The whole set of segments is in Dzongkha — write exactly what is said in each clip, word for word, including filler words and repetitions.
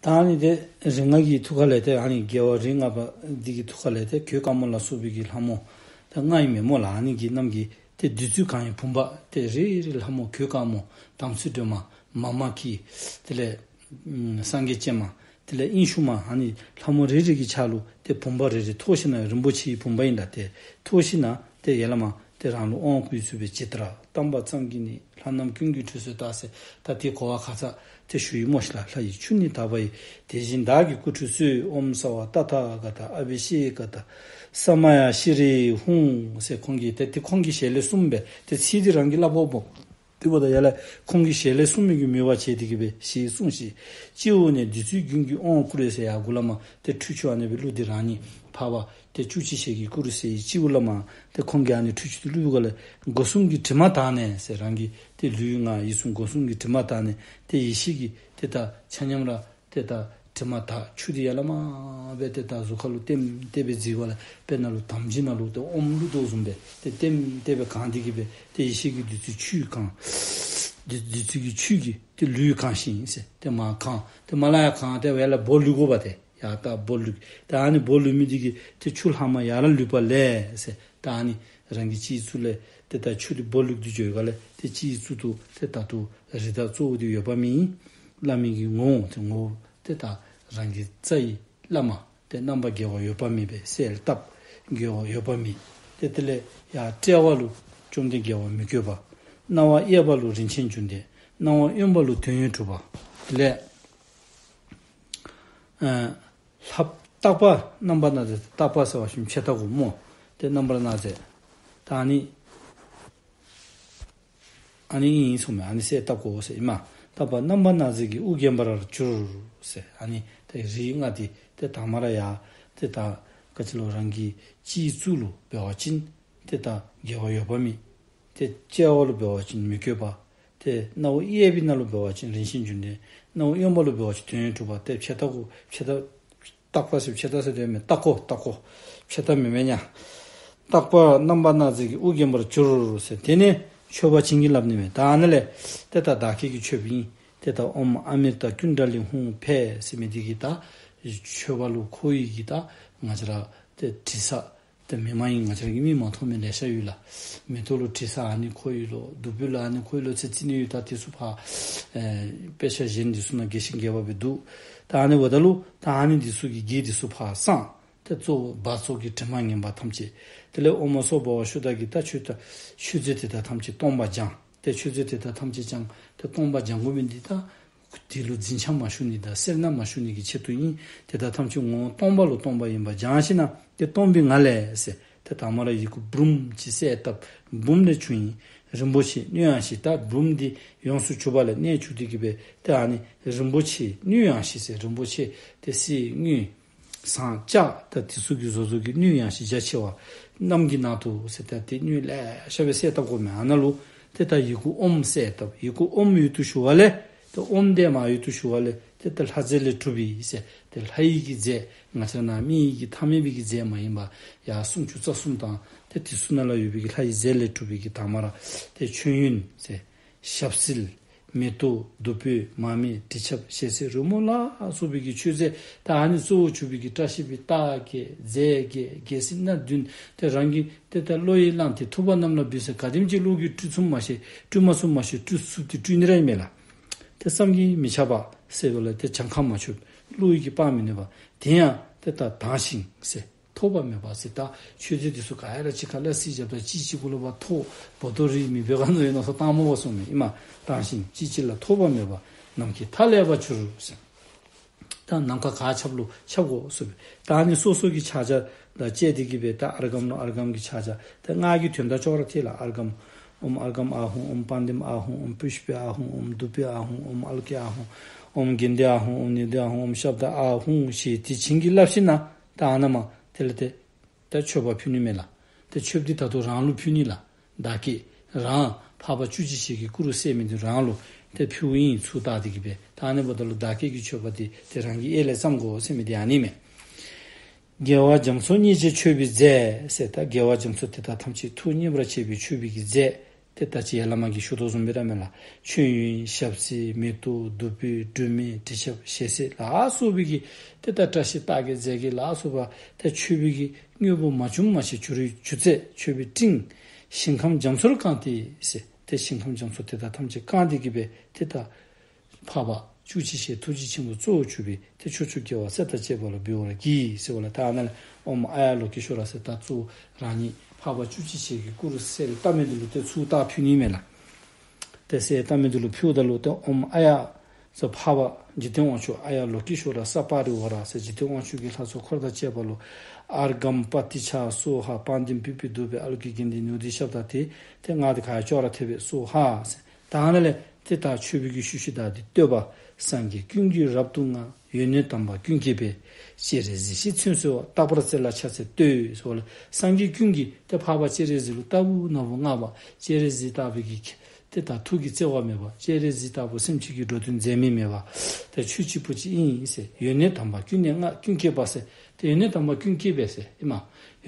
ཨ་ནི་ཏེ་རིགས་ལྔ་གི་ཐུགས་ཀ་ལས་ཏེ་ཨ་ནི་རྒྱལ་བ་རིགས་ལྔ་པ་འདི་གི་ཐུགས་ཀ་ལས་ཏེ་གོས་དཀར་མོ་ལ་སོགས་པའི་གི་ལྷ་མོ་ཏེ་ལྔ་ཨིན་མས་སྨོ་ལགས། ཨ་ནི་གི་རྣམས་ཀྱི་ཏེ་བདུད་རྩི་གང་ཡིན་བུམ་པ་ཏེ་རེ་རེ་ལྷ་མོ་གོས་དཀར་མོ་དམ་ཚིག་སྒྲོལ་མ་མཱ་མ་ཀི་དེ་ལས་ཨམ་སངས་རྒྱས་སྤྱན་མ་དེ་ལས་དབྱིངས་ཕྱུག་མ་ཨ་ནི་ལྷ་མོ་རེ་རེ་གི་ཕྱག་ལུ་ཏེ་བུམ་པ་རེ་རེ་ཐོགས་ཞིནམ་ལས་རིན་པོ་ཆེའི་བུམ་པ་ཨིན་ལགས། ཏེ་ཐོགས་ཞིནམ་ལས་ཏེ་ཡར་ལས་མར་ཏེ་རང་ལུ་དབང་བསྐུར་ཚུགས་པའི་ཇི་ལྟར་བལྟམས་པ་ཙམ་གྱིས་ནི། ལྷ་རྣམས་ཀུན་གྱི་ཁྲུས་གསོལ་ལྟར་ཟེར། ད་དེ་གོ་བ་ཁ་ཙ་ཏེ་ཞུ་ཡི་སྨོ་ཤིག་ལགས། ལྷ་ཡི་ཆུ་ནི་དག་པ་ཡིས། དེ་བཞིན་བདག་གི་སྐུ་ཁྲུས་གསོལ། ཨོཾ་སརྦ་ཏ་ཐཱ་ག་ཏ་ཨ་བྷི་ཤེ་ཀ་ཏ་ས་མ་ཡ་ཤྲི་ཧཱུྃ་ཟེར། ཁོང་གིས་ཏེ་ཏེ་ཁོང་གིས་ཞལ་ལས་གསུངས་པས། ཏེ་ཚིག་འདི་རང་གིས་སླབ་དགོཔ་སྨོ། དེ་འབདཝ་ད་ཡར་ལས་ཁོང་གིས་ཞལ་ལས་གསུངས་མི་གི་མོས་པ་བྱས་ཏེ་གི་སྦེ་ཞེས་གསུངས་ཤིང་། སྤྱི་བོ་ནས་བདུད་རྩིའི་རྒྱུན་གྱིས་དབང་བསྐུར་ཟེར། ཡར་མགུ་ལས་མར་ཏེ་ཁྲུས་ཆུ་ཨ་ནི་སྦེ་བླུགས་ཏེ་རང་ཉིད་འཕགས་པ་ཏེ་བཅུ་གཅིག་ཞལ་གྱི་སྐུ་རུ་གསལ་བའི་སྤྱི་བོ་ལས་མར་ཏེ་ཁོང་གིས་ཨ་ནི་ཁྲུས་ཆུ་དེ་བླུགས་པའི་སྒང་ལས་སྒོ་གསུམ་གྱི་དྲི་མ་དག་ནས་ཟེར། རང་གི་ཏེ་ལུས་ངག་ཡིད་གསུམ་སྒོ་གསུམ་གྱི་དྲི་མ་དག་ནས་ཏེ་ཡེ་ཤེས་ཀྱི་ཏེ་ད་ཆ་མཉམ་ར་ཏེ་ད་དྲི་མ་དག་ཆུ་དེ་ཡར་ལས་མར་སྦེ་ཏེ་ད་གཟུགས་ཁ་ལུ་ལྟེམ་ལྟེ་སྦེ་བརྫིས་པ་ལས་དཔེར་ན་ལུ་དམ་སྦྱིས་ནང་ལུ་ཏེ་ཨོམ་བླུགས་དོ་བཟུམ་སྦེ་ཏེ་ལྟེམ་ལྟེ་སྦེ་གང་སྟེ་གི་སྦེ་ཏེ་ཡེ་ཤེས་ཀྱི་བདུད་རྩི་ཆུས་གང་། བདུད་བདུད་རྩི་གི་ཆུས་ཀྱིས་ཏེ་ལུས་གང་ཞིང་ཟེར། ཏེ་མར་གང་ཏེ་མར་ལས་ཡར་གང་ཏེ་ཡར་ལས་སྦོ་བླུགས་དགོ་པ་ཏེ། ཡར་ད་སྦོ་བླུགས། ད་ཨ་ནི་སྦོ་བླུགས་མི་འདི་གིས་ཏེ་ཆུ་ལྷག་མ་ཡར་ལུད་པ་ལས་ཟེར། ད་ཨ་ནི་རང་གི་སྤྱི་གཙུག་ལས་ཏེ་ད་ཆུ་འདི་སྦོ་བླུགས་ཏེ་འགྱོ་བའི་སྒང་ལས་ཏེ་སྤྱི་གཙུག་ཏུ་ཏེ་ད་ལྟོ་རིགས་བདག་གཙོ་བོ་འདི་ཡོད་པ་མེན། བླ་མའི་གི་ངོ་བོ་ཏེ་ངོ་བོ་ཏེ་ད་རང་གི་རྩ་བའི་བླ་མ་ཏེ་རྣམ་པ་རྒྱལ་བ་འོད་དཔག་མེད་པའི་གསལ་བཏབ། རྒྱལ་བ་འོད་དཔག་མེད། ཏེ་དེ་ལས་ཡར་དཔྲལ་བ་ལུ་བཅོམ་ལྡན་རྒྱལ་བ་མི་བསྐྱོད་པ། རྣ་བ་གཡས་པ་ལུ་རིན་ཆེན་འབྱུང་ལྡན། རྣ་བ་གཡོན་པ་ལུ་དོན་ཡོད་གྲུབ་པ། དེ་ལས་ཨ་ལྷ་བཏགས་པ་རྣམ་པར་སྣང་མཛད། བཏགས་པ་ཟེར་བ་ཅིན་ཕྱེ་བཏགས་གུ་སྨོ། ཏེ་རྣམ་པར་སྣང་མཛད། ད་ཨ་ནི་ཨ་ནི་ཨིན་གསུངམ་མས། ཨ་ནི་གསལ་བཏབ་དགོ་ཟེར་ཨིན་མས། བཏགས་པ་རྣམ་པར་སྣང་མཛད་ཀྱིས། དབུ་བརྒྱན་པར་གྱུར་ཟེར། ཨ་ནི་ཏེ་རིགས་ལྔ་འདི་ཏེ་དང་མ་ར་ཡར་ཏེ་ད་ག་ཅི་ལོ་རང་གི་སྤྱི་གཙུག་ལུ་འབད་བ་ཅིན་ཏེ་ད་རྒྱལ་བ་འོད་དཔག་མེད། ཏེ་དཔྲལ་བ་ལུ་འབད་བ་ཅིན་མི་བསྐྱོད་པ། ཏེ་རྣ་བ་གཡས་པའི་ནང་ལུ་འབད་བ་ཅིན་རིན་ཆེན་འབྱུང་ལྡན། རྣ་བ་གཡོན་པ་ལུ་འབད་བ་ཅིན་དོན་ཡོད་གྲུབ་པ། ཏེ་ཕྱེ་བཏགས་གུ་ཕྱེ་བཏགས་བཏགས་པ་ཟེར་ཕྱེ་བཏགས་ཟེར་དོན་མེད། བཏགས་གོ་བཏགས་གོ། ཕྱེ་བཏགས་མེན་མེན་ཉ། བཏགས་པ་རྣམ་པར་སྣང་མཛད་ཀྱིས། དབུ་བརྒྱན་པར་གྱུར་ཟེར། དེ་ནས་མཆོད་པ་བྱིན་གྱིས་བརླབས་ནི་མས། ད་ཨ་ནཱ་ལས་ཏེ་ད་བདག་བསྐྱེད་ཀྱི་མཆོད་པ་ཨིན། ཏེ་ད་ཨོཾ་ཨ་མྲྀ་ཏ་ཀུཎྜ་ལི་ཧཱུྃ་ཕཊ་ཟེར་མི་འདི་གིས་ད་མཆོད་པ་ལུ་མཁོ་བའི་གི་ད་ང་བཅས་ར་ཏེ་དྲི་ཟ་ཏེ་མི་མ་ཡིན་ང་བཅས་ར་གི་མིག་མ་མཐོང་མི་ལེ་ཤ་ཡོད་ལགས། མེ་ཏོག་ལུ་དྲི་ཟ་ཨ་ནི་མཁོ་ཡི་ལོ། བདུག་སྤོས་ལུ་ཨ་ནི་མཁོ་ཡི་ལོ་ཟེར་རྩི་ནི་ཡོད། ད་དེ་ཚུ་ཕར་ཨེ་དཔེ་ཆ་གཞན་འདི་ཚུ་ནང་རྒྱས་ཤིང་རྒྱས་པ་སྦེ་འདུག། ད་ཨ་ནི་འབདཝ་ད་ལུ་ད་ཨ་ནི་འདི་ཚུ་གི་གེགས་འདི་ཚུ་ཕར་སངས། ཏེ་གཙོ་བོ་བ་ཚོགས་ཀྱི་དྲི་མ་ངན་པ་ཐམས་ཅད། དེ་ལས་ཨོཾ་སྭ་བྷཱ་ཝ་ཤུདྡྷ་གིས་ད་མཆོད་ད་མཆོད་རྫས་དེ་དག་ཐམས་ཅད་སྟོང་པར་སྦྱང་། ཏེ་མཆོད་རྫས་དེ་དག་ཐམས་ཅད་སྦྱང་། ཏེ་སྟོང་པར་སྦྱང་དགོ་མི་འདི་ད་དེ་ལུ་འཛིན་ཆགས་མ་ཞུགས་ནི་དང་སེར་སྣ་མ་ཞུགས་ནི་གི་ཆེད་དུ་ཨིན། དེ་དག་ཐམས་ཅད་ངོ་བོ་སྟོང་པ་ལུ་སྟོང་པ་ཡིན་པར་སྦྱང་ཞིནམ་ལས་ཏེ་སྟོང་པའི་ངང་ལས་ཟེར། ཏེ་དང་མ་ར་ཡི་གུ་འབུམ་ཅིག་གསལ་བཏབ། འབུམ་ལས་བྱུང་ཡི། རིན་པོ་ཆེ་སྣོད་ཡངས་ཤིང་། ད་འབུམ་འདི་ཡོངས་སུ་གྱུར་པ་ལས་གནས་གྱུར་ཏེ་གི་སྦེ་ཏེ་ཨ་ནི་རིན་པོ་ཆེ་སྣོད་ཡངས་ཤིང་ཟེར། རིན་པོ་ཆེ་ཏེ་གསེར་དངུལ་ཟངས་ལྕགས་ད་དེ་ཚུ་གིས་བཟོ་བཟོཝ་གི་སྣོད་ཡངས་ཤིང་རྒྱ་ཆེ་བ་རྣམས་ཀྱི་ནང་དུ་ཟེར། ད་ཏེ་སྣོད་ལེ་ཤ་སྦེ་གསལ་བཏབ་དགོ་མས། ཨ་ནཱ་ལུ་ཏེ་ད་ཡི་གུ་ཨོཾ་གསལ་བཏབ། ཡི་གུ་ཨོཾ་ཡོད་དུ་ཞུ་བ་ལས་ཏེ་ཨོཾ་དེ་མ་ཡོད་དུ་ཞུ་བ་ལས་ཏེ་ད་ལྷ་རྫས་ལས་གྲུབ་པའི་ཟེར། ཏེ་ལྷ་ཡི་གི་རྫས་ང་བཅས་ནཱ་མི་ཡི་གི་ཐ་མལ་པའི་གི་རྫས་མ་ཡིན་པ་ཡར་སུམ་ཅུ་རྩ་གསུམ་དང་ཏེ་དེ་ཚུ་ནང་ལུ་ཡོད་པའི་གི་ལྷ་ཡི་རྫས་ལས་གྲུབ་པའི་གི་དང་མ་ར་ཏེ་མཆོད་ཡོན་ཟེར། ཞབས་བསིལ། མེ་ཏོག། བདུག་སྤོས། མར་མེ། དྲི་ཆབ། ཞལ་ཟས། རོལ་མོ་ལ་སོགས་པའི་གི་མཆོད་རྫས། ད་ཨ་ནི་གཙོ་བོ་གྱུར་པའི་གི་བཀྲ་ཤིས་པའི་རྟགས་བརྒྱད་རྫས་བརྒྱད་རྒྱལ་སྲིད་སྣ་བདུན། ཏེ་རང་གི་ཏེ་ད་བློ་ཡིས་བླངས་ཏེ་ཐུབ་པ་རྣམས་ལ་འབུལ་ཟེར། ག་དེམ་ཅིག་བློ་གིས་སྤྲུལ་ཚུགས་མ་ཤེས། སྤྲུལ་མ་ཚུགས་མ་ཤེས། སྤྲུལ་ཚུགས་ཏེ་སྤྲུལ་ནི་ར་ཨིན་མས་ལགས། ཏེ་བསམ་གྱིས་མི་ཁྱབ་པ་ཟེར་བ་ལས་ཏེ་གྱངས་ཁ་མ་ཆོདཔ། བློ་ཡིས་ཀྱིས་དཔག་མི་ནུས་པ། དེ་ཡང་ཏེ་ད་དྭངས་ཤིང་ཟེར། ཐོགས་པ་མེད་པ་ཟེར། ད་མཆོད་རྫས་འདི་ཚུ་ག་ར་གཅིག་ཁར་སླ་བསྲེ་རྐྱབ་ད་གཅིག་གཅིག་གུ་ལུ་ཕར་ཐོགས་བོ་ཏོ་རིལ་མི་འབད་ག་ནོ་ཡོད་ན་སོ་བཏང་མོ་བ་སོང་མི་ཨིན་མས། དྭངས་ཤིང་གཅིག་གཅིག་ལ་ཐོགས་པ་མེད་པ། ནམ་མཁའི་མཐའ་ཀླས་པར་གྱུར་ཟེར། ད་ནམ་མཁའ་ག་ཁྱབ་ལུ་ཁྱབ་དགོ་ཟེར་བས། ད་ཨ་ནི་སོ་སོ་གི་ཕྱག་རྒྱ་དང་བཅས་ཏེ་གི་སྦེ་ད་ཨརྒྷཾ་ལུ་ཨརྒྷཾ་གི་ཕྱག་རྒྱ། ད་སྔགས་ཀྱི་དོན་དག་ཅོག་ར་འཐད་ལགས། ཨརྒྷཾ། ཨོཾ་ཨརྒྷཾ་ཨཱཿཧཱུྃ། ཨོཾ་པཱདྱཾ་ཨཱཿཧཱུྃ། ཨོཾ་པུཥྤེ་ཨཱཿཧཱུྃ། ཨོཾ་དྷཱུ་པེ་ཨཱཿཧཱུྃ། ཨོཾ་ཨཱ་ལོ་ཀེ་ཨཱཿཧཱུྃ། ཨོཾ་གནྡྷེ་ཨཱཿཧཱུྃ། ཨོཾ་ནི་དྷེ་ཨཱཿཧཱུྃ། ཨོཾ་ཤབྡ་ཨཱཿཧཱུྃ་ཞེས་དེ་བྱིན་གྱིས་བརླབས་ཞིནམ་ལས་ད་ཨ་ནཱ་མར་དེ་ལས་ཏེ་ད་མཆོད་པ་ཕུལ་ནི་མས་ལགས། ཏེ་མཆོདཔ་འདི་ད་ལྟོ་རང་ལུ་ཕུལ་ནི་ལགས། བདག་བསྐྱེད་རང་འཕགས་པ་བཅུ་གཅིག་ཞལ་གྱི་སྐུ་རུ་གསལ་མི་འདི་རང་ལུ་ཏེ་ཕུལཝ་ཨིན། ཚུར་བལྟ་སྟེ་གི་སྦེ། ད་ཨ་ནི་འབདཝ་ད་ལུ་བདག་བསྐྱེད་ཀྱི་མཆོད་པ་འདི་ཏེ་རང་གི་ཡིད་ལས་བརྩམ་དགོ་ཟེར་མི་འདི་ཨ་ནི་མས། རྒྱལ་བ་རྒྱ་མཚོ་སྙིང་རྗེས་མཆོད་པའི་རྫས་ཟེར། ད་རྒྱལ་བ་རྒྱ་མཚོ་དེ་དག་ཐམས་ཅད་ཐུགས་མཉེས་པར་བྱེད་པའི་མཆོད་པའི་གི་རྫས། ཏེ་ད་ཅི་ཡར་བླ་མ་གིས་ཞུ་དོ་བཟུམ་སྦེ་ར་མས་ལགས། མཆོད་ཡོན་ཞབས་བསིལ་མེ་ཏོག་བདུག་སྤོས་སྒྲོན་མེ་དྲི་ཆབ་ཞལ་ཟས་ལ་སོགས་པའི་གི་ཏེ་ད་བཀྲ་ཤིས་རྟགས་བརྒྱད་རྫས་བརྒྱད་ལ་སོགས་པ་ཏེ་མཆོད་པའི་གི་དངོས་པོ་མ་བྱུང་མ་ཤེས་བྱུ་རུའི་ཆུ་ཚད་མཆོད་པའི་སྤྲིན་ཞིང་ཁམས་རྒྱ་མཚོར་བཀང་སྟེ་ཟེར། ཏེ་ཞིང་ཁམས་རྒྱ་མཚོ་དེ་དག་ཐམས་ཅད་བཀང་སྟེ་གི་སྦེ་ཏེ་ད་འཕགས་པ་བཅུ་གཅིག་ཞལ་ཐུགས་རྗེ་ཆེན་པོ་གཙོ་བོར་གྱུར་པའི་ཏེ་ཕྱོགས་བཅུའི་རྒྱལ་བ་སྲས་དང་བཅས་པ་ལ་འབུལ་བར་བགྱི་ཟེར་བ་ལ། ད་ཨ་ནཱ་ལས་ཨོཾ་ཨཱརྱ་ལོ་ཀེ་ཤྭ་ར་ཟེར་ད་གཙོ་བོ་རང་ཉིད་འཕགས་པ་བཅུ་གཅིག་ཞལ་གྱི་སྐུ་རུ་གསལ་བཏབ་མི་འདི་ལུ་ཏེ་ཚུར་བདག་ཕུལ་ནི་མས་ལགས། ཏེ་གསལ་བཏབ་མི་འདི་ལུ་ཕུལཝ་ད་ལུ་ཏེ་ཨོཾ་ཨཱརྱ་ཟེར་འཕགས་པ་འཇིག་རྟེན་དབང་ཕྱུག་ཨཱརྱ་ལོ་ཀེ་ཤྭ་ར་ས་པ་རི་ཝཱ་ར་ཟེར་འཇིག་རྟེན་དབང་ཕྱུག་གི་ལྷ་ཚོགས་འཁོར་དང་བཅས་པ་ལུ་ཨརྒྷཾ་པྲ་ཏཱིཙྪ་སྭཱ་ཧཱ། དཔལ་ལྡན་བིར་བུས་བསྡུས་པའི་ཨ་ལོ་ཀེ་གན་དྷེ་ནཻ་ཝི་དྱ་ཤབྡ་ཏེ་ཏེ་སྔགས་འདི་ག་ཡ་ཅོག་ར་འཐད་པས། སྭཱ་ཧཱ་ཟེར། ད་ཨ་ནཱ་ལས་ཏེ་ད་མཆོད་པའི་གི་ཤུལ་ཤུལ་བདའ་སྟེ་བསྟོད་པ། སངས་རྒྱས་ཀུན་གྱིས་རབ་ཏུ་བསྔགས། ཡོན་གནས་དམ་པ་ཀུན་སྐྱེས་པའི། སྤྱན་རས་གཟིགས་ཞེས་མཚན་གསོལ་བ། རྟག་པར་བརྩེ་ལ་ཕྱག་འཚལ་བསྟོད་ཟེར་བ་ལས་སངས་རྒྱས་ཀུན་གྱིས་ཏེ་འཕགས་པ་སྤྱན་རས་གཟིགས་ལུ་ལྟ་བུ་ན་བུ་བསྔགས་པ། སྤྱན་རས་གཟིགས་ལྟ་བུའི་གི་ཏེ་ད་ཐུགས་ཀྱི་བརྩེ་བ་མེད་པ། སྤྱན་རས་གཟིགས་ལྟ་བུ་སེམས་ཅན་གྱི་འགྲོ་དོན་མཛད་མི་མེད་པ། ཏེ་ཆོས་གཅིག་པུ་ཅིག་ཨིན་ཟེར། ཡོན་གནས་དམ་པ་ཀུན་ནས་བསྔགས། ཀུན་སྐྱེས་པ་ཟེར། ཏེ་ཡོན་གནས་དམ་པ་ཀུན་སྐྱེས་པའི་ཟེར་ཨིན་མས།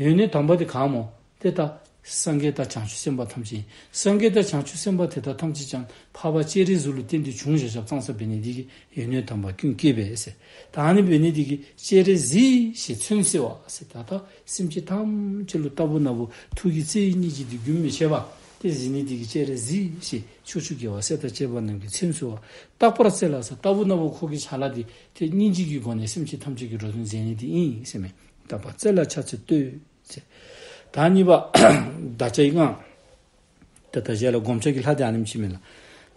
ཡོན་གནས་དམ་པ་འདི་ག་སྨོ། ཏེ་ད་སངས་རྒྱས་དང་བྱང་ཆུབ་སེམས་དཔའ་ཐམས་ཅད་ཨིན། སངས་རྒྱས་དང་བྱང་ཆུབ་སེམས་དཔའ་དེ་དག་ཐམས་ཅད་ཀྱང་འཕགས་པ་སྤྱན་རས་གཟིགས་ལུ་བརྟེན་ཏེ་བྱུང་བཞག་བཞགཔ་ཙང་ཙ་འབད་ནི་འདི་གིས་ཡོན་གནས་དམ་པ་ཀུན་སྐྱེས་པའི་ཟེར། ད་ཨ་ནི་འབད་ནི་འདི་གིས་སྤྱན་རས་གཟིགས་ཞེས་མཚན་གསོལ་བ་ཟེར། ད་ལྟ་སེམས་ཅན་ཐམས་ཅད་ལུ་ལྟ་བུ་ན་བུ་ཐུགས་ཀྱི་བརྩེ་བའི་སྙིང་རྗེ་འདི་རྒྱུན་མི་འཆད་པར་ཏེ་གཟིགས་ནི་འདི་གིས་སྤྱན་རས་གཟིགས་ཞེས་ཕྱོགས་བཅུའི་རྒྱལ་བ་སྲས་དང་བཅས་པ་རྣམས་ཀྱིས་མཚན་གསོལ་བ། རྟག་པར་བརྩེ་ལ་ཟེར། ལྟ་བུ་ན་བུ་ཁོ་གི་ཕྱག་ལཱ་འདི་ཏེ་སྙིང་རྗེ་གི་སྒོ་ནས་སེམས་ཅན་ཐམས་ཅད་ཀྱི་འགྲོ་དོན་མཛད་ནི་འདི་ཨིན་ཟེར་མས། རྟག་པར་བརྩེ་ལ་ཕྱག་འཚལ་བསྟོད། ཟེར། ད་གཉིས་པ་བདག་ཅག་གི་སྔགས། ད་ད་རྗེས་ལ་སྒོམ་ཆེན་གྱི་ལྷ་དེ་ཨ་ནེམ་ཅིག་མས་ལགས།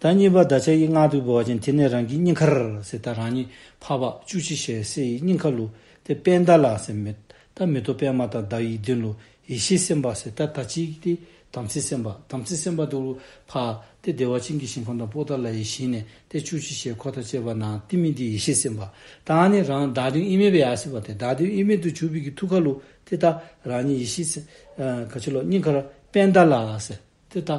ད་གཉིས་པ་བདག་ཅག་གི་སྔགས་འདི་འབད་བ་ཅིན་དེ་ནས་རང་གི་སྙིང་ཁར་ཟེར། ད་རང་ཉིད་འཕགས་པ་བཅུ་གཅིག་ཞལ་གསལ་བའི་སྙིང་ཁ་ལུ་ཏེ་པནྡ་ལ་ཟེར་མི་ད་མེ་ཏོག་པདྨ་དང་ཟླ་བའི་གདན་ལུ་ཡེ་ཤེས་སེམས་དཔའ་ཟེར། ད་ད་ཅི་ཏེ་དམ་ཚིག་སེམས་དཔའ། དམ་ཚིག་སེམས་དཔའ་འདི་ལུ་ཕར་ཏེ་བདེ་བ་ཅན་གྱི་ཞིང་ཁམས་དང་པོ་ཏ་ལ་ཡི་ཞིང་ནས་ཏེ་བཅུ་གཅིག་ཞལ་འཁོར་དང་བཅས་པ་ནང་བསྟིམ་མི་འདི་ཡེ་ཤེས་སེམས་དཔའ། ད་ཨ་ནི་རང་བདག་དོན་དབྱེར་མེད་སྦེ་ཡར་སོང་བ་ཏེ་བདག་དོན་དབྱེར་མེད་དུ་གྱུར་པའི་གི་ཐུགས་ཁ་ལུ་ཏེ་ད་རང་ཉིད་ཡེ་ཤེས་སེམས་ཨ་ག་ཅི་ལོ་སྙིང་ཁར་པནྡ་ལ་ཟེར། ཏེ་ད་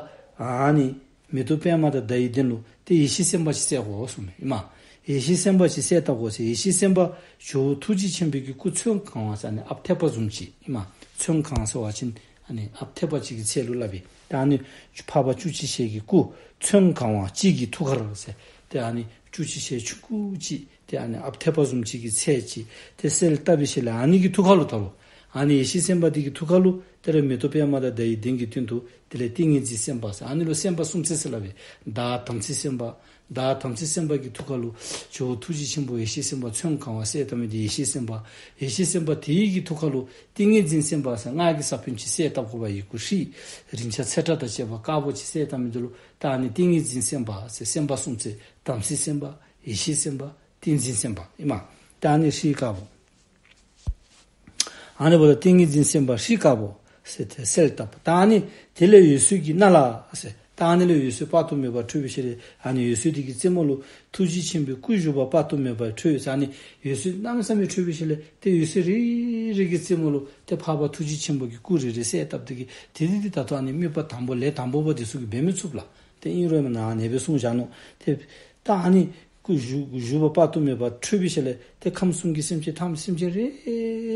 ཨ་ནི་མེ་ཏོག་པདྨ་དང་ཟླ་བའི་གདན་ལུ་ཏེ་ཡེ་ཤེས་སེམས་དཔའ་ཅིག་གསལ་དགོ་གསུངས་མས་ཨིན་མས། ཡེ་ཤེས་སེམས་དཔའ་ཅིག་གསལ་བཏབ་དགོ་ཟེར། ཡེ་ཤེས་སེམས་དཔའ་ཇོ་བོ་ཐུགས་རྗེ་ཆེན་པོའི་གི་སྐུ་ཚོན་གང་བ་ཟེར་ཨ་ནི་ཨཔ་ཐེག་པ་བཟུམ་ཅིག་ཨིན་མས། ཚོན་གང་ཟེར་བ་ཅིན་ཨ་ནི་ཨཔ་ཐེག་པ་ཅིག་གི་ཚད་ལུ་སླབ་ཨིན། ད་ཨ་ནི་འཕགས་པ་བཅུ་གཅིག་ཞལ་གྱི་སྐུ་ཚོན་གང་བ་གཅིག་གི་ཐུགས་ཁར་ཟེར། ཏེ་ཨ་ནི་བཅུ་གཅིག་ཞལ་ཆུང་ཀུ་ཅིག་ཏེ་ཨ་ནི་ཨཔ་ཐེག་པ་བཟུམ་ཅིག་གི་ཚད་ཅིག་ཏེ་གསལ་བཏབ་པའི་ཤུལ་ལས་ཨ་ནི་གི་ཐུགས་ཁ་ལུ་ད་ལུ་ཨ་ནི་ཡེ་ཤེས་སེམས་དཔའ་འདི་གི་ཐུགས་ཁ་ལུ་ཏེ་ར་མེ་ཏོག་པདྨ་དང་ཟླ་བའི་གདན་གྱི་སྟེང་དུ་དེ་ལས་ཏིང་ངེ་འཛིན་སེམས་དཔའ་ཟེར་ཨ་ནི་ལུ་སེམས་དཔའ་སུམ་རྩེག་ཟེར་སླབ་ཨིན། བདག་དམ་ཚིག་སེམས་དཔའ། བདག་དམ་ཚིག་སེམས་དཔའ་གི་ཐུགས་ཁ་ལུ་ཇོ་བོ་ཐུགས་རྗེ་ཆེན་པོ་ཡེ་ཤེས་སེམས་དཔའ་ཚོན་གང་བ་གསལ་བཏབ་མི་འདི་ཡེ་ཤེས་སེམས་དཔའ། ཡེ་ཤེས་སེམས་དཔའ་དེའི་གི་ཐུགས་ཁ་ལུ་ཏིང་ངེ་འཛིན་སེམས་དཔའ་ཟེར་སྔགས་ཀྱི་ས་བོན་ཅིག་གསལ་བཏབ་དགོ་པ་ཡི་གུ་ཧྲཱིཿ་རིང་ཆ་ཚེག་དྲག་དང་བཅས་པ་དཀར་པོ་ཅིག་གསལ་བཏབ་མི་འདི་ལུ་ད་ཨ་ནི་ཏིང་ངེ་འཛིན་སེམས་དཔའ་ཟེར་སེམས་དཔའ་སུམ་རྩེག། དམ་ཚིག་སེམས་དཔའ། ཡེ་ཤེས་སེམས་དཔའ། ཏིང་འཛིན་སེམས་དཔའ་ཨིན་མས། ད་ཨ་ནི་ཧྲཱིཿ་དཀར་པོ། ཨ་ནི་འབདཝ་ད་ཏིང་ངེ་འཛིན་སེམས་དཔའ་ཧྲཱིཿ་དཀར་པོ་ཟེར་ཏེ་གསལ་བཏབ། ད་ཨ་ནི་དེ་ལས་འོད་ཟེར་གྱི་སྣ་ལ་ཟེར། ད་ཨ་ནི་ལས་འོད་ཟེར་དཔག་ཏུ་མེད་པ་འཕྲོས་པའི་ཤུལ་ལས་ཨ་ནི་འོད་ཟེར་འདི་གི་རྩེ་མོ་ལུ་ཐུགས་རྗེ་ཆེན་པོའི་སྐུ་བཞུགས་པ་དཔག་ཏུ་མེད་པ་འཕྲོས་ཟེར། ཨ་ནི་འོད་ཟེར་གནམ་མེད་ས་མེད་འཕྲོས་པའི་ཤུལ་ལས་ཏེ་འོད་ཟེར་རེ་རེ་གི་རྩེ་མོ་ལུ་ཏེ་འཕགས་པ་ཐུགས་རྗེ་ཆེན་པོ་གི་སྐུ་རེ་རེ་གསལ་བཏབ་སྟེ་གི་ཏེ་འདི་ཏེ་ད་ལྟོ་ཨ་ནི་དམིགས་པ་དང་པོ་ལས་དང་པོ་པ་འདི་ཚུ་གིས་འབད་མི་ཚུགས་ལགས། ཏེ་ཨིན་རུང་མེན་ན་ཨ་ནེ་སྦེ་གསུངས་བཞག་ནུག། ཏེ་ད་ཨ་ནི་སྐུ་བཞུགས་བཞུགས་པ་དཔག་ཏུ་མེད་པ་འཕྲོས་པའི་ཤུལ་ལས་ཏེ་ཁམས་གསུམ་གྱི་སེམས་ཅན་ཐམས་སེམས་ཅན་རེ་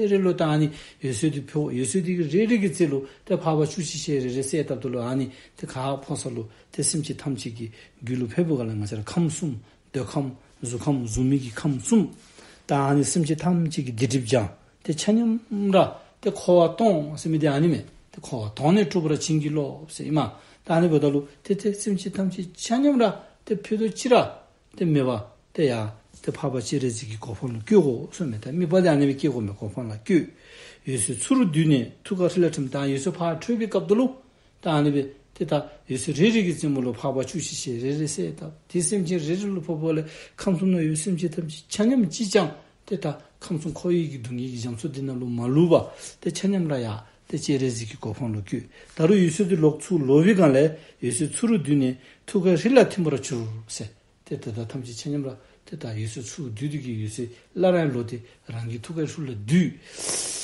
རེ་ལུ་ད་ཨ་ནི་འོད་ཟེར་འདི་ཕོག། འོད་ཟེར་འདི་གི་རེ་རེ་གི་རྩེ་ལུ་ཏེ་འཕགས་པ་བཅུ་གཅིག་ཞལ་རེ་རེ་གསལ་བཏབ་ད་ལུ་ཨ་ནི་ཏེ་ག་ཕོག་ས་ལུ་ཏེ་སེམས་ཅན་ཐམས་ཅད་ཀྱི་རྒྱུད་ལུ་ཕེབས་པའི་སྒང་ལས་ང་བཅས་ར་ཁམས་གསུམ་འདོད་ཁམས་གཟུགས་ཁམས་གཟུགས་མེད་ཀྱི་ཁམས་གསུམ། ད་ཨ་ནི་སེམས་ཅན་ཐམས་ཅད་ཀྱི་སྡིག་སྒྲིབ་སྦྱངས། ཏེ་ཆ་མཉམ་ར་ཏེ་འཁོར་བ་སྟོངས་ཟེར་མི་འདི་ཨ་ནི་མས། ཏེ་འཁོར་བ་དོང་ནས་སྤྲུགས་པར་བྱིན་གྱིས་རློབས་ཟེར་ཨིན་མས། ད་ཨ་ནི་འབདཝ་ད་ལུ་ཏེ་ཏེ་སེམས་ཅན་ཐམས་ཅད་ཆ་མཉམ་ར་ཏེ་ཕུད་རྡོག་གཅིག་ར་ཏེ་མེད་པར་ཏེ་ཡར་ཏེ་འཕགས་པ་སྤྱན་རས་གཟིགས་ཀྱི་གོ་འཕང་ལུ་བཀོད་དགོ་གསུངས་མས། ད་དམིགས་པ་འདི་ཨ་ནི་སྦེ་བསྐྱེད་དགོ་མས། གོ་འཕང་ལ་བཀོད། འོད་ཟེར་ཚུ་རུ་བསྡུས་ནས་ཐུགས་ཀར་ཧྲཱིཿལ་ཐིམ། ད་འོད་ཟེར་ཕར་འཕྲོས་པའི་སྐབས་དེ་ལུ་ད་ཨ་ནི་སྦེ་ཏེ་ད་འོད་ཟེར་རེ་རེ་གི་རྩེ་མོ་ལུ་འཕགས་པ་བཅུ་གཅིག་ཞལ་རེ་རེ་གསལ་བཏབ། ཏེ་སེམས་ཅན་རེ་རེ་ལུ་ཕོགཔ་ལས་ཁམས་གསུམ་ན་ཡོད་སེམས་ཅན་ཐམས་ཅད་ཆ་མཉམ་གཅིག་ཀྱང་ཏེ་ད་ཁམས་གསུམ་འཁོར་བའི་གི་སྡུག་བསྔལ་གྱི་རྒྱ་མཚོ་འདི་ནང་ལུ་མ་ལུས་པར་ཏེ་ཆ་མཉམ་ར་ཡར་ཏེ་སྤྱན་རས་གཟིགས་ཀྱི་གོ་འཕང་ལུ་བཀོད། ད་རུང་འོད་ཟེར་འདི་ལོག་ཚུར་ལོག་པའི་སྒང་ལས་འོད་ཟེར་ཚུ་རུ་བསྡུས་ནས་ཐུགས་ཀར་ཧྲཱིཿལ་ཐིམ་པར་གྱུར་ཟེར། ཏེ་དེ་དག་ཐམས་ཅད་ཆ་མཉམ་ར་ཏེ་ད་འོད་ཟེར་ཚུར་བསྡུས་ཏེ་གི་འོད་ཟེར་སླར་ཡང་ལོག་སྟེ་རང་གི་ཐུགས་ཀའི་ཧྲཱིཿལ་བསྡུས།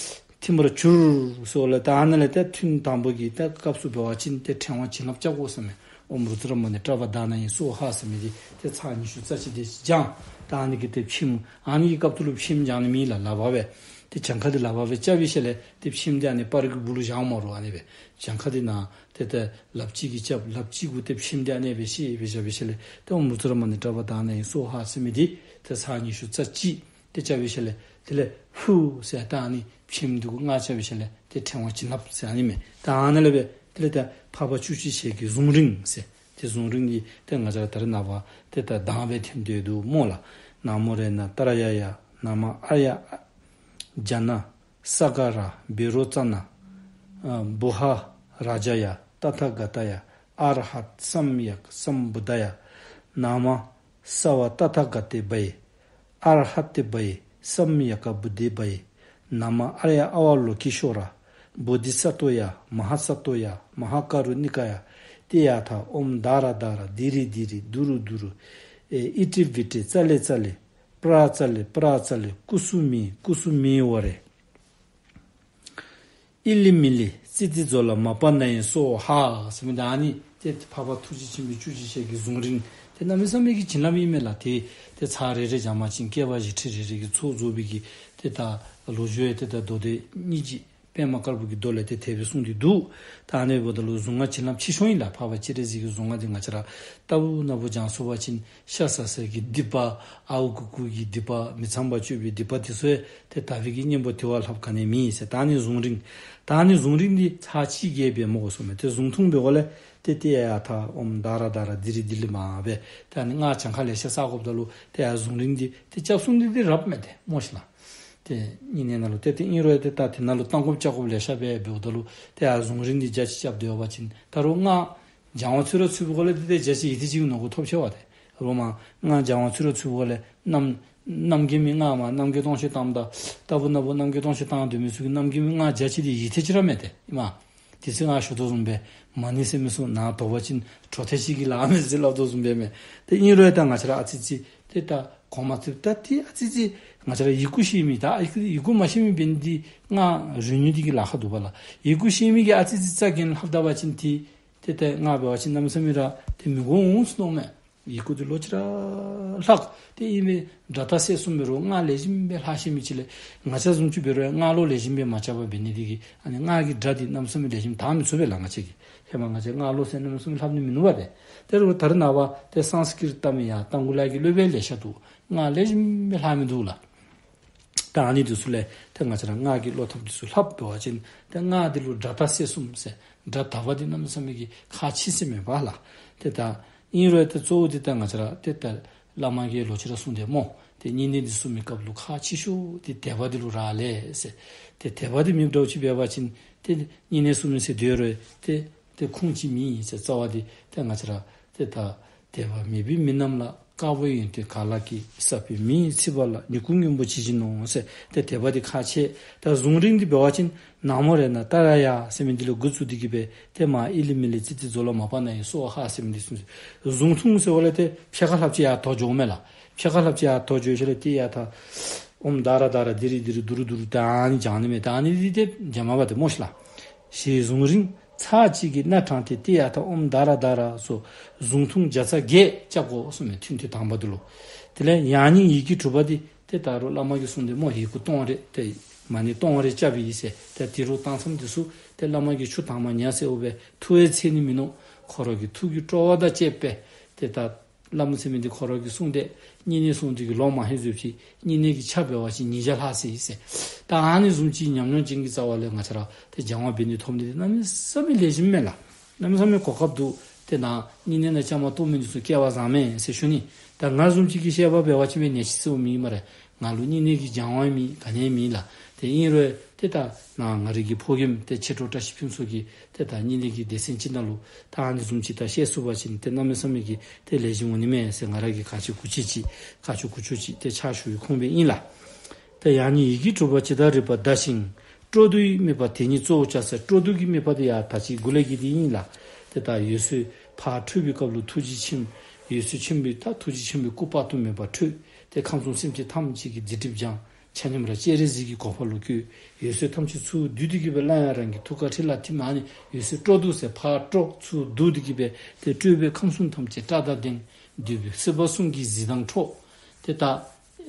ཐིམ་པར་གྱུར་ཟེར་བ་ལས་ད་ཨ་ནཱ་ལས་ཏེ་ཐུན་དང་པོ་གི་ཏེ་སྐབས་སུ་འབད་བ་ཅིན་ཏེ་ཕྲེང་བ་བྱིན་རླབས་རྐྱབ་དགོ་ཟེར་མས། ཨོཾ་རུ་ཙི་ར་མ་ཎི་པྲ་བྷ་དྷ་ན་ཡེ་སྭཱ་ཧཱ་ཟེར་མི་འདི་ཏེ་ཚར་ཉི་ཤུ་རྩ་གཅིག་དེ་ཅིག་བགྱང་། ད་ཨ་ནི་གི་ཏེ་ཕྱིའམ་ཨ་ནི་གི་སྐབས་སུ་ལུ་ཕྱིའམ་བགྱང་ནི་མེད་ལགས། ལག་པ་སྦེ་ ཏེ་གྱངས་ཁ་འདི་ལག་པར་སྦེ་རྐྱབ་པའི་ཤུལ་ལས་ཏེ་ཕྱེངམ་འདི་ཨ་ནི་སྤར་གྱི་སྦུག་ལུ་བཞག་མ་རུང་། ཨ་ནི་སྦེ་གྱངས་ཁ་འདི་ནཱ་ཏེ་ཏེ་ལགཔ་གཅིག་གིས་རྐྱབ། ལགཔ་གཅིག་གུ་ཏེ་ཕྱེངམ་འདི་ཨ་ནི་སྦེ་ཤེས་སྦེ་བཞག་པའི་ཤུལ་ལས་ཏེ་ཨོཾ་རུ་ཙ་ར་མ་ཎི་པྲ་བྷ་དྷ་ན་ཡེ་སྭཱ་ཧཱ་ཟེར་མི་འདི་ཏེ་ཚར་ཉི་ཤུ་རྩ་གཅིག་ཏེ་རྐྱབ་པའི་ཤུལ་ལས་དེ་ལས་ཧཱུྃ་ཟེར་ད་ཨ་ནི་ཕྱེངམ་འདི་གུ་སྔགས་རྐྱབ་པའི་ཤུལ་ལས་ཏེ་ཕྲེང་བ་བྱིན་རླབས་ཟེར་ཨ་ནི་མས། ད་ཨ་ནཱ་ལས་སྦེ་དེ་ལས་ད་འཕགས་པ་བཅུ་གཅིག་ཞལ་གྱི་གཟུངས་རིང་ཟེར། ཏེ་གཟུངས་རིང་འདི་ཏེ་ང་བཅས་ར་ད་རེས་ནངས་པ་ཏེ་ད་གདངས་སྦེ་འཐེན་སྡོད་འདུག་སྨོ་ལགས། ན་མོ་རཏྣ་ཏྲ་ཡ་ཡ། ན་མ་ཨཱརྱ་ཛྙཱ་ན་སཱ་ག་ར་བཻ་རོ་ཙ་ན་བོ་ཛ་རཱ་ཛ་ཡ། ཏ་ཐཱ་ག་ཏཱ་ཡ། ཨར་ཧཏ་སམྱཀ་སམ་བུདྡྷཱ་ཡ། ན་མ་སརྦ་ཏ་ཐཱ་ག་ཏེ་བྷ་ཡེ། ཨར་ཧ་ཏེ་བྷ་ཡེ། སམྱཀ་བུདྡྷེ་བྷ་ཡེ། ན་མ་ཨཱརྱ་ཨ་ཝ་ལོ་ཀི་ཤྭ་ར། བོ་དྷི་སཏྭ་ཡ། མ་ཧཱ་སཏྭ་ཡ། མ་ཧཱ་ཀཱ་རུ་ཎི་ཀཱ་ཡ། ཏདྱ་ཐཱ། ཨོཾ་དྷ་ར་དྷ་ར་དྷི་རི་དྷི་རི་དྷུ་རུ་དྷུ་རུ། ཨེ་ཨི་ཏི་བི་ཏི་ཙ་ལེ་ཙ་ལེ། པྲ་ཙ་ལེ་པྲ་ཙ་ལེ། ཀུ་སུ་མི་ཀུ་སུ་མི་ཝ་རེ། ཨི་ལི་མི་ལི་ཙི་ཏི་ཛོ་ལ་མ་པ་ན་ཡེ་སྭཱ་ཧཱ་ཟེར་མི་འདི་ཨ་ནི་ཏེ་འཕགས་པ་ཐུགས་རྗེ་ཆེན་པོའི་བཅུ་གཅིག་ཞལ་གྱི་གཟུངས་རིང་། ཏེ་གནམ་མེད་ས་མེད་ཀྱི་བྱིན་རླབས་ཨིན་མས་ལགས། ཏེ་ཏེ་ཚར་རེ་རེ་བགྱང་པ་ཅིན་བསྐལ་པ་བཞི་ཁྲི་རེ་རེ་གི་ཚོགས་རྫོགས་པའི་གི་ཏེ་ད་ལོ་རྒྱུས་ཡང་ཏེ་ད་མདོ་སྡེ་སྙིང་རྗེ་པདྨ་དཀར་པོ་གི་མདོ་ལས་ཏེ་དེ་སྦེ་གསུངས་ཏེ་འདུག། ད་ཨ་ནི་འབདཝ་ད་ལུ་གཟུངས་སྔགས་བྱིན་རླབས་ཆེ་ཤོས་ཨིན་ལགས། འཕགས་པ་སྤྱན་རས་གཟིགས་ཀྱི་གཟུངས་སྔགས་འདི་ང་བཅས་ར་ལྟ་བུ་ན་བུ་བགྱང་ཚུགས་པ་ཅིན་ཤ་ཟ་ཟ་གི་སྡིག་པ། ཨརཝ་རྐུ་རྐུ་གི་སྡིག་པ། མི་ཚངས་པ་སྤྱོད་པའི་སྡིག་པ་དེ་ཚུ་ཡང་ཏེ་དག་པའི་གི་གཉེན་པོ་དེ་བ་ལྷགཔ་ག་ནི་མེད་ཟེར། ད་ཨ་ནི་གཟུངས་རིང་། ད་ཨ་ནི་གཟུངས་རིང་འདི་ཚར་གཅིག་གིས་འབད་མི་དགོ་གསུངམ་མས། ཏེ་གཟུངས་ཐུང་འབད་དགོ་ལས་ཏེ་ཏདྱ་ཐཱ། ཨོཾ་དྷ་ར་དྷ་ར་དྷི་རི་དྷི་རི་མ་སྦེ་ཏེ་ཨ་ནི་སྔགས་གྱངས་ཁ་ལེ་ཤ་བསག་དགོཔ་ད་ལུ་ཏེ་ཨ་གཟུངས་རིང་འདི་ཏེ་རྐྱབ་ཚུགས་ནི་འདི་རབ་མས་ཏེ་སྨོ་ཤི་ལགས། ཏེ་བསྙེན་གནས་ནང་ལུ་ཏེ་ཏེ་ཨིན་རུང་ཡང་ཏེ་ད་དེ་ནང་ལུ་བཏང་དགོཔ་རྐྱབ་དགོཔ་ལེ་ཤ་སྦེ་འབདཝ་ད་ལུ་ཏེ་ཨ་གཟུངས་རིང་འདི་བརྒྱ་ཅིག་རྐྱབ་སྡོད་པ་ཅིན་ད་རུང་སྔགས་སྦྱང་བ་ཚུན་ར་ཚུདཔ་འགོ་ལས་ཏེ་ཏེ་བརྒྱ་ཅིག་ཡིད་བདེ་ཅིག་ནོར་གུ་ཐོབ་ཆེ་བ་ཏེ། རོ་མ་སྔགས་སྦྱང་བ་ཚུན་ར་ཚུདཔ་འགོ་ལས་རྣམ་རྣམ་རྒྱལ་མའི་སྔགས་མ་རྣམ་རྒྱལ་སྟོང་བཤད་གཏམ་དང་ལྟ་བུ་ན་བུ་རྣམ་རྒྱལ་སྟོང་བཤད་གཏང་སྡོད་མི་ཚུ་གིས་རྣམ་རྒྱལ་མའི་སྔགས་བརྒྱ་ཅིག་འདི་ཡིད་བདེ་ཅིག་ར་མས་ཏེ་ཨིན་མས། དེ་ཚེ་ང་ཞུ་དོ་བཟུམ་སྦེ་མ་ཎི་ཟེར་མི་ཚུ་ནཱ་དོགས་པ་ཅིན་གྲོ་ཐལ་ཅིག་གིས་ལཱ་མས་ཟེར་སླབ་དོ་བཟུམ་སྦེ་མས། ཏེ་ཨིན་རུང་ཡང་ད་ང་བཅས་ར་ཨ་ཙི་ཅིག་ཏེ་ད་གོང་མ་ཚུ་ད་ཏེ་ཨ་ཙི་ཅིག་ང་བཅས་ར་ཡི་གུ་ཤེས་མི་ད་ཡི་གུ་ཡི་གུ་མ་ཤེས་མི་འབད་ནི་འདི་སྔགས་རིག་ནི་འདི་གིས་ལཱ་ཁག་འདུག་པ་ལགས། ཡི་གུ་ཤེས་མི་གིས་ཨ་ཙི་ཅིག་རྩ་འགེངས་ལྷབ་ད་པ་ཅིན་ཏེ་ཏེ་ཏེ་སྔགས་འབད་བ་ཅིན་གནམ་མེད་ས་མེད་ར་ཏེ་མི་གོ་འོང་ཟེར་མནོཝ་མས། ཡི་གུ་འདི་ལོག་ཅི་ར་ལྷག། ཏེ་ཨིན་པས་སྒྲ་དག་གསལ་གསུམ་འབད་རུང་སྔགས་ལེགས་ཤོམ་སྦེ་ལྷག་ཤེས་མི་ཅིག་ལས་ང་བཅས་བཟུམ་ཅིག་འབད་རུང་ཡང་སྔགས་ཀློག་ལེགས་ཤོམ་སྦེ་མ་རྐྱབ་པར་འབད་ནི་འདི་གིས་ཨ་ནི་སྔགས་ཀྱི་སྒྲ་འདི་གནམ་མེད་ས་མེད་ལེགས་ཤོམ་དག་མི་ཚུགས་པས་ལགས། ང་བཅས་ཀྱིས་ཧེ་མ་ང་བཅས་སྔགས་ཀློག་ཟེར་གནམ་མེད་ས་མེད་ལྷབ་ནི་མིན་ནུག་པ་ཏེ། དེ་རུང་ད་རེས་ནངས་པ་ཏེ་སཾ་སྐྲྀཏ་མི་ཡ་ཏ་གུ་ལ་གི་སློབ་དཔོན་ལེ་ཤ་འདུག། སྔགས་ལེགས་ཤོམ་སྦེ་ལྷག་མི་འདུག་ལགས། ད་ཨ་ནི་འདི་ཚུ་ལས་ཏེ་ང་བཅས་ར་སྔགས་ཀྱི་ཀློག་ཐབས་འདི་ཚུ་ལྷབ་འབད་བ་ཅིན་ཏེ་སྔགས་འདི་ལུ་སྒྲ་དག་གསལ་གསུམ་ཟེར་སྒྲ་དག་པ་འདི་གནམ་མེད་ས་མེད་ཀྱི་ཁག་ཆེ་ཟེར་མས་པ་ལགས། ཏེ་ད་ཨིན་རུང་ཡང་ཏེ་གཙོ་བོ་འདི་ད་ང་བཅས་ར་ཏེ་ད་བླ་མ་གིས་ལོག་ཅི་ར་གསུངས་ཏེ་སྨོ། ཏེ་བསྙེན་གནས་འདི་སྲུང་མི་སྐབས་ལུ་ཁག་ཆེ་ཤོས་འདི་དད་པ་འདི་ལུ་རག་ལས་ཟེར། ཏེ་དད་པ་འདི་མེདཔ་འདྲཝ་ཅིག་འབད་བ་ཅིན་ཏེ་བསྙེན་གནས་སྲུང་མི་ཟེར་སྡོད་རུང་ཏེ་ཏེ་ཁུངས་ཅིག་མེད་ཟེར། རྩ་བ་འདི་ཏེ་ང་བཅས་ར་ཏེ་ད་དད་པ་མེད་པའི་མི་རྣམས་ལ་དཀར་པོའི་ཡོན་ཏན་ག་ལ་སྐྱེ། བསགས་པའི་མི་ཡི་ཚིག་པ་ལ། མྱུ་གུ་སྔོན་པོ་ཇི་བཞིན་ནོ་ཟེར། ཏེ་དད་པ་འདི་ཁག་ཆེ། ད་གཟུངས་རིང་འདི་འབད་བ་ཅིན་ན་མོ་རཏྣ་ཏྲ་ཡ་ཡ་ཟེར་མི་འདི་ལུ་འགོ་བཙུགས་ཏེ་གི་སྦེ་ཏེ་མ་ཨི་ལི་མི་ལི་ཙི་ཏི་ཛོ་ལ་མ་པ་ན་ཡེ་སྭཱ་ཧཱ་ཟེར་མི་འདི་གསུངས་ཏེ། གཟུངས་ཐུང་ཟེརཝ་ལས་ཏེ་ཕྱེད་ཀ་ལྷགཔ་ཅིག་ཡར་དོར་འགྱོཝ་མས་ལགས། ཕྱེད་ཀ་ལྷགཔ་ཅིག་ཡར་དོར་འགྱོཝ་ཤུལ་ལས་ཏདྱ་ཐཱ། ཨོཾ་དྷ་ར་དྷ་ར་དྷི་རི་དྷི་རི་དྷུ་རུ་དྷུ་རུ་ད་ཨ་ནི་བགྱང་ནི་མས། ད་ཨ་ནི་འདི་ཏེ་བགྱང་མ་པ་ཏེ་སྨོ་ཤི་ལགས། ཞེས་གཟུངས་རིང་ཚར་གཅིག་གིས་སྣ་དྲངས་ཏེ་ཏདྱ་ཐཱ་ཨོཾ་དྷ་ར་དྷ་ར་སོགས་གཟུངས་ཐུང་བརྒྱ་རྩ་བརྒྱད་རྐྱབ་དགོ་གསུངས་མས། ཐུན་ཐུན་དང་པ་འདི་ལུ། དེ་ལས་ཡང་སྙིང་ཡི་གེ་དྲུག་པ་འདི་ཏེ་ད་རུང་བླ་མ་གིས་གསུངས་ཏེ་སྨོ། ཡི་གུ་སྟོང་རེ་ཏེ་མ་ཎི་སྟོང་རེ་རྐྱབ་ཨིན་ཟེར། ཏེ་དེ་རུང་བཏང་མཚམས་འདི་ཚུ་ཏེ་བླ་མ་གིས་ཆུ་དྭངས་མ་ཉ་ཟེརཝ་སྦེ་ཐུགས་ཡང་འཚེར་ནི་མིན་ནུག། ཁོ་ར་གི་ཐུགས་ཀྱི་སྤྲོ་བ་དང་བཅས་པས་ཏེ་ད་བླ་མ་ཟེར་མི་འདི་ཁོ་ར་གིས་གསུངས་ཏེ་བསྙེན་གནས་སྲུང་སྟེ་གི་ལོ་མང་ཧེང་བཟུམ་ཅིག་བསྙེན་གནས་ཀྱི་ཆ་འབད་བ་ཅིན་ཉིས་བརྒྱ་ལྷག་ཟེར་ཨིན་ཟེར། ད་ཨ་ནི་བཟུམ་ཅིག་ཉམས་མྱོང་ཅན་གྱི་རྩ་བ་ལས་ང་བཅས་ར་ཏེ་སྦྱང་བ་འབད་ནི་ཐོབ་ནི་འདི་གནམ་མེད་ས་མེད་ལེགས་ཤོམ་མས་ལགས། གནམ་མེད་ས་མེད་གོ་སྐབས་འདུག། ཏེ་ནཱ་བསྙེན་གནས་ནང་བཅའ་མར་གཏོགས་མི་འདི་ཚུ་སྐལ་བ་བཟང་མས་ཟེར་ཞུ་ནི། ད་ང་བཟུམ་ཅིག་གིས་བཤད་པ་འབད་བ་ཅིན་སྦེ་ཉེས་ཆད་ཟེརཝ་མེད་སྨ་རེ། ང་ལུ་བསྙེན་གནས་ཀྱི་སྦྱང་བ་མེད་ག་ནི་མེད་ལགས། ཏེ་ཨིན་རུང་ཏེ་ད་ནཱ་ང་རའི་གི་ཕོ་རྒནམ་ཏེ་མཆེད་གྲོགས་བཀྲ་ཤིས་ཕུན་ཚོགས་ཀྱིས་ཏེ་ད་བསྙེན་གནས་ཀྱི་སྡེ་ཚན་ཅིག་ནང་ལུ་ད་ཨ་ནི་བཟུམ་ཅིག་ད་བཤད་ཚུགས་པ་ཅིན་ཏེ་གནམ་མེད་ས་མེད་ཀྱི་ཏེ་ལེགས་ཤོམ་འོང་ནི་མས་ཟེར་ང་ར་གིས་ག་ཅི་གུ་ཅི་ཅིག་ག་ཅི་གུ་ཅི་ཅིག་ཏེ་ཕྱག་ཞུ་བའི་ཁོམ་སྦེ་ཨིན་ལགས། ཏེ་ཡང་སྙིང་ཡི་གེ་དྲུག་པ་ཇི་ལྟར་རིགས་པ་བཟླས་ཤིང་། སྤྲོ་བསྡུ་ཡི་དམིགས་པ་དེ་ཉིད་གཙོ་བོར་བྱ་ཟེར། སྤྲོ་བསྡུ་གི་དམིགས་པ་འདི་ཡང་ད་ཅི་གུ་ལས་ཀྱི་འདི་ཨིན་ལགས། ཏེ་ད་འོད་གསལ་ཕར་འཕྲོས་པའི་སྐབས་ལུ་ཐུགས་རྗེ་ཆེན་འོད་གསལ་ཆེན་པོའི་ད་ཐུགས་རྗེ་ཆེན་པོའི་སྐུ་དཔག་ཏུ་མེད་པ་འཕྲོས། ཏེ་ཁམས་གསུམ་སེམས་ཅན་ཐམས་ཅད་ཀྱི་སྡིག་སྒྲིབ་སྦྱངས། ཆ་མཉམ་ར་སྤྱན་རས་གཟིགས་ཀྱི་གོ་འཕང་ལུ་བཀོད། འོད་གསལ་ཐམས་ཅད་ཚུར་བསྡུས་ཏེ་གི་སྦེ་སླར་ཡང་རང་གི་ཐུགས་ཀར་ཁྲིད་ལ་ཐིམ། ཨ་ནི་འོད་གསལ་སྤྲོ་བསྡུ་ཟེར་ཕར་སྤྲོ་ཚུར་བསྡུ་སྟེ་གི་སྦེ་ཏེ་སྤྲོས་པས་ཁམས་གསུམ་ཐམས་ཅད་སྐྲག་དང་ལྡན། འདུས་པའི་སྲིད་པ་གསུམ་གྱི་གཟི་མདངས་འཕྲོག། ཏེ་ད་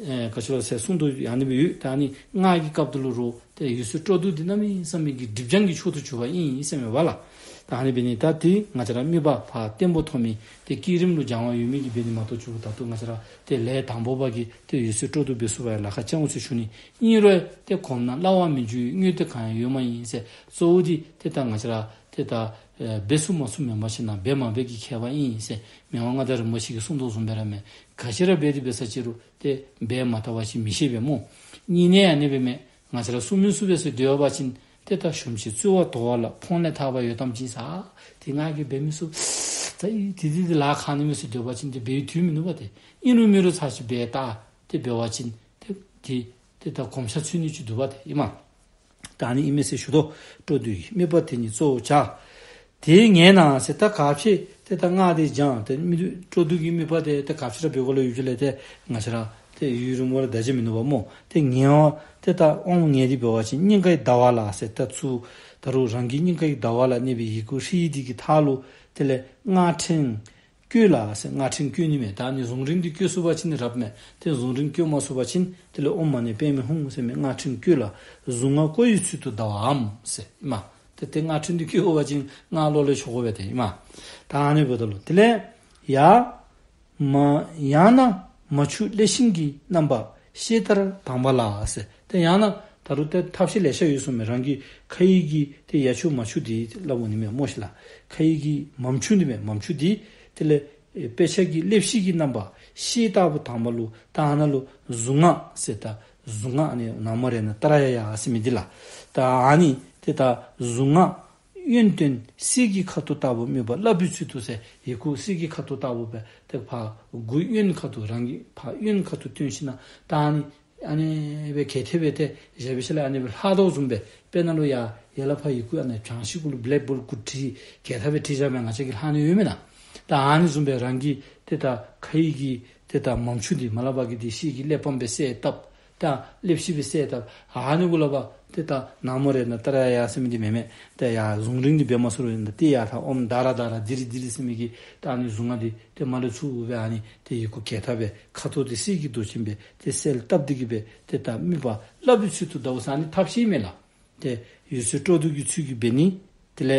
ཨེ་ག་ཅི་ལོ་ཟེར་གསུང་དོ་ཨ་ནི་སྦེ་ཡོད། ད་ཨ་ནི་སྔགས་ཀྱི་སྐབས་དེ་ལུ་རུང་ཏེ་འོད་གསལ་སྤྲོ་བསྡུ་འདི་གནམ་མེད་ས་མེད་ཀྱི་སྒྲིབ་སྦྱང་གི་མཆོག་ཏུ་གྱུར་པ་ཨིན་ཟེར་མས་པ་ལགས། ད་ཨ་ནི་འབད་ནི་ད་ཏེ་ང་བཅས་ར་དམིགས་པ་ཕར་བརྟན་པོ་ཐོབ་མི་ཏེ་བསྐྱེད་རིམ་ལུ་སྦྱང་བ་ཡོད་མི་གིས་འབད་ནི་མ་གཏོགས་ཅིག་ད་ལྟོ་ང་བཅས་ར་ཏེ་ལས་དང་པོ་པ་གིས་ཏེ་འོད་གསལ་སྤྲོ་བསྡུ་འབད་ཚུགས་པར་ལཱ་ཁག་ཅིག་འོང་ཟེར་ཞུ་ནི། ཨིན་རུང་ཏེ་གོམས་ན་སླ་བར་མི་འགྱུར་བའི་དངོས་དེ་གང་ཡང་ཡོད་མ་ཡིན་ཟེར། གཙོ་བོ་འདི་ཏེ་ད་ང་བཅས་ར་ཏེ་ད་ཨེ་འབད་ཚུགས་མ་ཚུགས་མེན་པར་ཞིན་ན་འབད་མ་འབད་ཀྱི་ཁྱད་པར་ཨིན་ཟེར་མི་དབང་མངའ་བདག་རིན་པོ་ཆེ་གིས་གསུང་དོ་བཟུམ་སྦེ་ར་མས། ག་ཅི་ར་འབད་དེ་འབད་ས་ཅིག་རུང་ཏེ་འབད་མ་བལྟ་བ་ཅིན་མི་ཤེས་པས་སྨོ། གཉིས་ནས་ཨ་ནི་སྦེ་མས། ང་བཅས་ར་སྲུང་མི་ཚུ་འབད་ཟེར་སྡོད་པ་ཅིན་ཏེ་ད་གཞོམ་གཞིག་རྩོལ་བ་དོར་བ་ལ་ཕོངས་ལས་ཐར་པ་ཡོད་དམ་ཅིག་ཟེར། ཏེ་ང་གིས་འབད་མི་ཚུགས། ད་ཨེ་དེ་དེ་དེ་ལཱ་ཁག་ནི་མས་ཟེར་སྡོད་པ་ཅིན་ཏེ་འབད་བའི་དུས་མིན་ནུག་པ་ཏེ། ཨིན་རུང་མིན་རུང་ཚར་ཅིག་འབད་བལྟ་སྟེ་འབད་བ་ཅིན་ཏེ་ཏེ་ཏེ་ད་གོམས་ཤ་ཚུད་ནི་ཅིག་འདུག་པ་ཏེ་ཨིན་མས། ད་ཨ་ནི་ཨིན་མས་ཟེར་ཞུ་དོ། སྤྲོ་བསྡུ་ཡི་དམིགས་པ་དེ་ཉིད་གཙོ་བོར་བྱ། དེའི་ངེས་ནས་ཟེར་ད་ག་ཅི་ཏེ་ད་སྔགས་དེ་སྦྱང་ཏེ་དམིགས་སྤྲོ་བསྡུ་གི་དམིགས་པ་དེ་ཏེ་ག་ཅི་ར་འབད་དགོ་ལོ་ཡོད་ཅི་ལས་ཏེ་ང་བཅས་ར་ཏེ་ཡུན་རིངམོ་ར་ད་བྱ་མི་ནུས་པ་སྨོ། ཏེ་ངེས་པ་ཏེ་ད་ཨོམ་ངེས་ཏེ་འབད་བ་ཅིན་སྙིང་གའི་ཟླ་བ་ལ་ཟེར་ད་ཚུར་ད་རུང་རང་གི་སྙིང་གའི་ཟླ་བ་ལ་གནས་པའི་ཡི་གུ་ཧྲཱིཿདེ་གི་མཐའ་ལུ་དེ་ལས་སྔགས་ཕྲེང་བཀོད་ལ་ཟེར། སྔགས་ཕྲེང་བཀོད་ནི་མས། ད་ཨ་ནི་གཟུངས་རིང་འདི་བཀོད་ཚུགས་པ་ཅིན་རབ་མས། ཏེ་གཟུངས་རིང་བཀོད་མ་ཚུགས་པ་ཅིན་དེ་ལས་ཨོཾ་མ་ཎི་པདྨེ་ཧཱུྃ་ཟེར་མི་སྔགས་ཕྲེང་བཀོད་ལ་གཟུངས་སྔགས་བསྐོར་བའི་ཚུལ་དུ་བཟླ་བའམ་ཟེར་ཨིན་མས། ཏེ་ཏེ་སྔགས་ཕྲེང་འདི་བཀོད་འོང་པ་ཅིན་སྔགས་ལོག་ལས་ཆོག་གོ་བས་ཏེ་ཨིན་མས། ད་ཨ་ནི་འབདཝ་ད་ལུ་དེ་ལས་ཡ་མ་ཡང་ན་མ་ཆུ་ཀླད་ཤིང་གི་རྣམ་པ་ཤེལ་ལྟར་དྭངས་པ་ལ་ཟེར། ཏེ་ཡང་ན་ད་རུང་ཏེ་ཐབས་ཤེས་ལེ་ཤ་ཡོད་གསུངས་མས། རང་གི་ཁ་ཡི་གི་ཏེ་ཡ་ཆུ་མ་ཆུ་འདི་སླབ་འོང་ནི་མས་སྨོ་ཤིག་ལགས། ཁ་ཡི་གི་མ་ཆུ་འདི་མས། མ་ཆུ་འདི་དེ་ལས་ཨེ་དཔེ་ཆ་གི་ཀླད་ཤིང་གི་རྣམ་པ་ཤེལ་ལྟ་བུ་དྭངས་པ་ལུ་ད་ཨ་ནཱ་ལུ་གཟུངས་སྔགས་ཟེར་ད་གཟུངས་སྔགས་ཨ་ནི་ན་མོ་རཏྣ་ཏྲ་ཡ་ཡ་ཟེར་མི་འདི་ལགས། ད་ཨ་ནི་ཏེ་ད་གཟུངས་སྔགས་གཡོན་སྟོན་གསེར་གྱི་ཁ་དོག་ལྟ་བུ་དམིགས་པ་བསླབ་པའི་ཚུལ་དུ་ཟེར། ཡི་གུ་གསེར་གྱི་ཁ་དོག་ལྟ་བུ་སྦེ་ཏེ་ཕར་མགུ་གཡོན་ཁ་ཐུག་རང་གི་ཕར་གཡོན་ཁ་ཐུག་སྟོན་ཞིན་ན་ད་ཨ་ནི་ཨ་ནི་སྦེ་གྱལ་ཐེབས་སྦེ་ཏེ་བཞག་པའི་ཤུལ་ལས་ཨ་ནི་སྦེ་ལྷག་དོ་བཟུམ་སྦེ་དཔེར་ན་ལུ་ཡར་ཡར་ལས་ཕར་ཡི་གུ་ཨ་ནི་བྱང་ཤིང་གུ་ལུ་བླེག་བོརཌ་གུ་བྲིས་གྱལ་ཐེབས་སྦེ་བྲིས་བཞག་མི་ང་བཅས་ཀྱིས་ལྷག་ནི་ཡོད་མེན་ན། ད་ཨ་ནི་བཟུམ་སྦེ་རང་གི་ཏེ་ད་ཁ་ཡི་གི་ཏེ་ད་མ་ཆུ་འདི་མ་ལ་བ་གི་འདི་ཤེལ་གྱི་ཀླད་པམ་སྦེ་གསལ་བཏབ། ད་ཀླད་ཤིང་སྦེ་གསལ་བཏབ། ཨ་ནི་གུ་ལ་བ་ཏེ་ད་ན་མོ་རཏྣ་ཏྲ་ཡ་ཡ་ཟེར་མི་འདི་མེན་མས། ཏེ་ཡ་གཟུངས་རིང་འདི་འབད་མ་ཚུགས་རུང་ད་ཏེ་ཡ་ད་ཨོཾ་དྷ་ར་དྷ་ར་དྷི་རི་དྷི་རི་ཟེར་མི་གི་ད་ཨ་ནི་གཟུངས་སྔགས་འདི་ཏེ་མ་ལུ་ཚུ་སྦེ་ཨ་ནི་ཏེ་ཡི་གུ་གྱལ་ཐེབས་སྦེ་ཁ་ཐུག་འདི་གསེར་གྱི་མདོག་ཅན་སྦེ་ཏེ་གསལ་བཏབ་འདི་གིས་སྦེ་ཏེ་ད་དམིགས་པ་བསླབ་པའི་ཚུལ་དུ་བཟླ་བ་ཟེར་ཨ་ནི་ཐབས་ཤེས་མས་ལགས། ཏེ་འོད་གསལ་སྤྲོ་བསྡུ་གི་ཚུལ་གྱིས་འབད་ནི། དེ་ལས་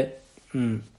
ཨམ་